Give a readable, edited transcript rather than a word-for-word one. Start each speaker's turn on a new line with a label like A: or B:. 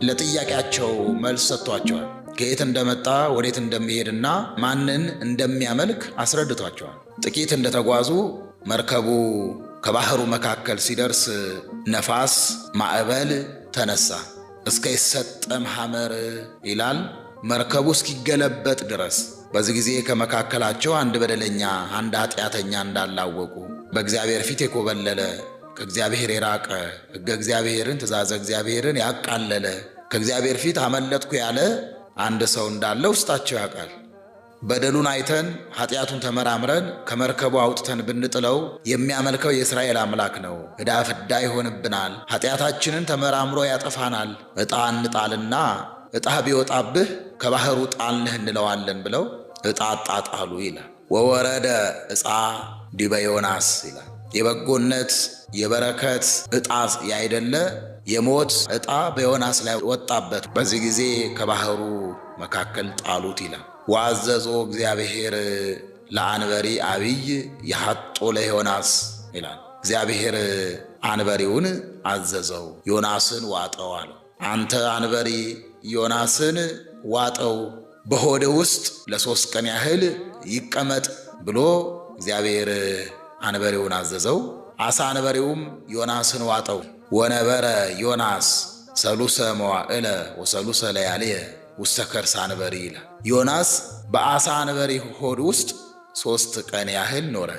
A: ለጥያቄያቸው መልስ ሰጥቷቸዋል። ከየት እንደመጣ፣ ወዴት እንደሚሄድና ማንን እንደሚያመልክ አስረድቷቸዋል። ጥቂት እንደተጓዙ መርከቡ ከባህሩ መካከል ሲደርስ ነፋስ፣ ማዕበል ተነሳ። እስከ ይሰጠም ሐመር ይላል፣ መርከቡ እስኪገለበጥ ድረስ። በዚህ ጊዜ ከመካከላቸው አንድ በደለኛ፣ አንድ ኃጢአተኛ እንዳላወቁ፣ በእግዚአብሔር ፊት የኮበለለ፣ ከእግዚአብሔር የራቀ፣ ሕገ እግዚአብሔርን ትእዛዘ እግዚአብሔርን ያቃለለ፣ ከእግዚአብሔር ፊት አመለጥኩ ያለ አንድ ሰው እንዳለ ውስጣቸው ያውቃል። በደሉን አይተን ኃጢአቱን ተመራምረን ከመርከቡ አውጥተን ብንጥለው የሚያመልከው የእስራኤል አምላክ ነው። ዕዳ ፍዳ ይሆንብናል። ኃጢአታችንን ተመራምሮ ያጠፋናል። ዕጣ እንጣልና ዕጣ ቢወጣብህ ከባህሩ ጣልንህ እንለዋለን ብለው ዕጣ አጣጣሉ ይላል። ወወረደ ዕፃ ዲበ ዮናስ ይላል። የበጎነት የበረከት ዕጣ ያይደለ የሞት ዕጣ በዮናስ ላይ ወጣበት። በዚህ ጊዜ ከባህሩ መካከል ጣሉት ይላል። ወአዘዞ እግዚአብሔር ለአንበሪ አብይ የሐጦ ለዮናስ ይላል። እግዚአብሔር አንበሪውን አዘዘው፣ ዮናስን ዋጠው አለው። አንተ አንበሪ ዮናስን ዋጠው፣ በሆድ ውስጥ ለ3 ቀን ያህል ይቀመጥ ብሎ እግዚአብሔር አንበሪውን አዘዘው። አሳ አንበሪውም ዮናስን ዋጠው። ወነበረ ዮናስ ሰሉሰ መዋዕለ ወሰሉሰ ለያልየ ውስተ ከርሰ አንበሪ ይላል። ዮናስ በአሳ አንበሪ ሆድ ውስጥ 3 ቀን ያህል ኖረ።